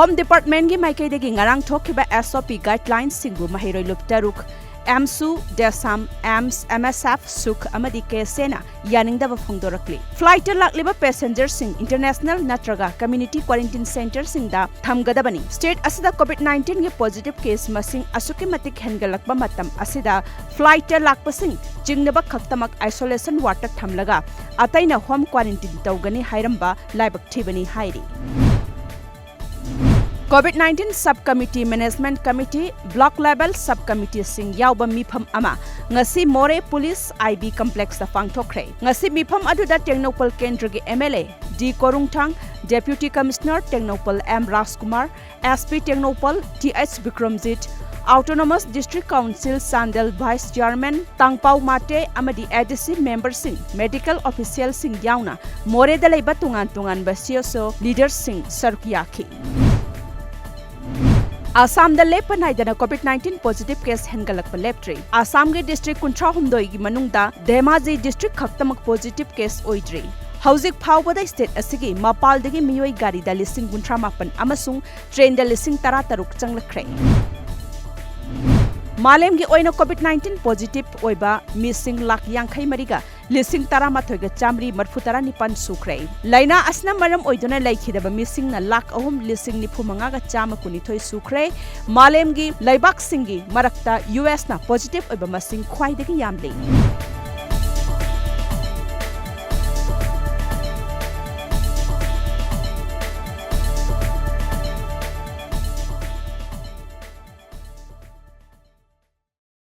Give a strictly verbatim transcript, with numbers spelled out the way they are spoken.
Home Department ꯀꯤ ꯃꯥꯏꯀꯩꯗꯒꯤ ꯉꯔꯥꯡ ꯊꯣꯛꯈꯤꯕ S O P guideline ꯁꯤꯡꯕꯨ ꯃꯍꯩꯔꯣꯏ ꯂꯨꯞ ꯇꯔꯨꯛ, AMSU, DESAM, AIMS, MSF, SUK ꯑꯃꯗꯤ KSA ꯅ ꯌꯥꯅꯤꯡꯗꯕ ꯐꯣꯡꯗꯣꯔꯛꯂꯤ꯫ Flight ꯇ ꯂꯥꯛꯂꯤꯕ passenger ꯁꯤꯡ international ꯅꯠꯇ꯭ꯔꯒ community quarantine center ꯁꯤꯡꯗ ꯊꯝꯒꯗꯕꯅꯤ꯫ State ꯑꯁꯤꯗ COVID nineteen ꯒꯤ positive case ꯃꯁꯤꯡ ꯑꯁꯨꯛꯀꯤ ꯃꯇꯤꯛ ꯍꯦꯟꯒꯠꯂꯛꯄ ꯃꯇꯝ ꯑꯁꯤꯗ flight ꯇ ꯂꯥꯛꯄꯁꯤꯡ ꯆꯤꯡꯅꯕ ꯈꯛꯇꯃꯛ isolation ward ꯇ ꯊꯝꯂꯒ ꯑꯇꯩꯅ home quarantine ꯇꯧꯒꯅꯤ ꯍꯥꯏꯔꯝꯕ ꯂꯥꯏꯕꯛ ꯊꯤꯕꯅꯤ ꯍꯥꯏꯔꯤ꯫ COVID nineteen sub committee, management committee, block level sub committee ꯁꯤꯡ ꯌꯥꯎꯕ ꯃꯤꯐꯝ ꯑꯃ ꯉꯁꯤ ꯃꯣꯔꯦ Police I B complex ꯇ ꯄꯥꯡꯊꯣꯛꯈ꯭ꯔꯦ꯫ ꯉꯁꯤ ꯃꯤꯐꯝ ꯑꯗꯨꯗ ꯇꯦꯡꯅꯧꯄꯜ ꯀꯦꯟꯗ꯭ꯔꯒꯤ M L A D ꯀꯣꯔꯨꯡꯊꯥꯡ, Deputy Commissioner Tengnoupal M Rajkumar, S P Tengnoupal Th Bikramjit, Autonomous District Council Chandel Vice Chairman ꯇꯥꯡꯄꯥꯎ Mate ꯑꯃꯗꯤ A D C member ꯁꯤꯡ, medical official ꯁꯤꯡ ꯌꯥꯎꯅ ꯃꯣꯔꯦꯗ ꯂꯩꯕ ꯇꯣꯉꯥꯟ ꯇꯣꯉꯥꯟꯕ C S O leader ꯁꯤꯡ ꯁꯔꯨꯛ ꯌꯥꯈꯤ꯫ ꯑꯁꯥꯝꯗ ꯂꯦꯞꯄ ꯅꯥꯏꯗꯅ COVID nineteen positive case ꯍꯦꯟꯒꯠꯂꯛꯄ ꯂꯦꯞꯇ꯭ꯔꯤ꯫ ꯑꯁꯥꯝꯒꯤ district ꯀꯨꯟꯊ꯭ꯔꯥ ꯍꯨꯝꯗꯣꯏꯒꯤ ꯃꯅꯨꯡꯗ ꯙꯦꯃꯥꯖꯤ district ꯈꯛꯇꯃꯛ positive case ꯑꯣꯏꯗ꯭ꯔꯤ꯫ ꯍꯧꯖꯤꯛ ꯐꯥꯎꯕꯗ state ꯑꯁꯤꯒꯤ ꯃꯄꯥꯜꯗꯒꯤ ꯃꯤꯑꯣꯏ ꯒꯥꯔꯤꯗ ꯂꯤꯁꯤꯡ ꯀꯨꯟꯊ꯭ꯔꯥ ꯃꯥꯄꯟ ꯑꯃꯁꯨꯡ train ꯗ ꯂꯤꯁꯤꯡ ꯇꯔꯥ ꯇꯔꯨꯛ ꯆꯪꯂꯛꯈ꯭ꯔꯦ꯫ ꯃꯥꯂꯦꯝꯒꯤ ꯑꯣꯏꯅ COVID nineteen positive ꯑꯣꯏꯕ ꯃꯤꯁꯤꯡ ꯂꯥꯈ ꯌꯥꯡꯈꯩ ꯃꯔꯤꯒ ꯂꯤꯁꯤꯡ ꯇꯔꯥꯃꯥꯊꯣꯏꯒ ꯆꯥꯃꯔꯤ ꯃꯔꯤꯐꯨ ꯇꯔꯥꯅꯤꯄꯥꯟ ꯁꯨꯈ꯭ꯔꯦ꯫ ꯂꯥꯏꯅꯥ ꯑꯁꯤꯅ ꯃꯔꯝ ꯑꯣꯏꯗꯨꯅ ꯂꯩꯈꯤꯗꯕ ꯃꯤꯁꯤꯡꯅ ꯂꯥꯈ ꯑꯍꯨꯝ ꯂꯤꯁꯤꯡ ꯅꯤꯐꯨ ꯃꯉꯥꯒ ꯆꯥꯝꯃ ꯀꯨꯟꯅꯤꯊꯣꯏ ꯁꯨꯈ꯭ꯔꯦ꯫ ꯃꯥꯂꯦꯝꯒꯤ ꯂꯩꯕꯥꯛꯁꯤꯡꯒꯤ ꯃꯔꯛꯇ U S ꯅ positive ꯑꯣꯏꯕ ꯃꯁꯤꯡ ꯈ꯭ꯋꯥꯏꯗꯒꯤ ꯌꯥꯝꯂꯤ꯫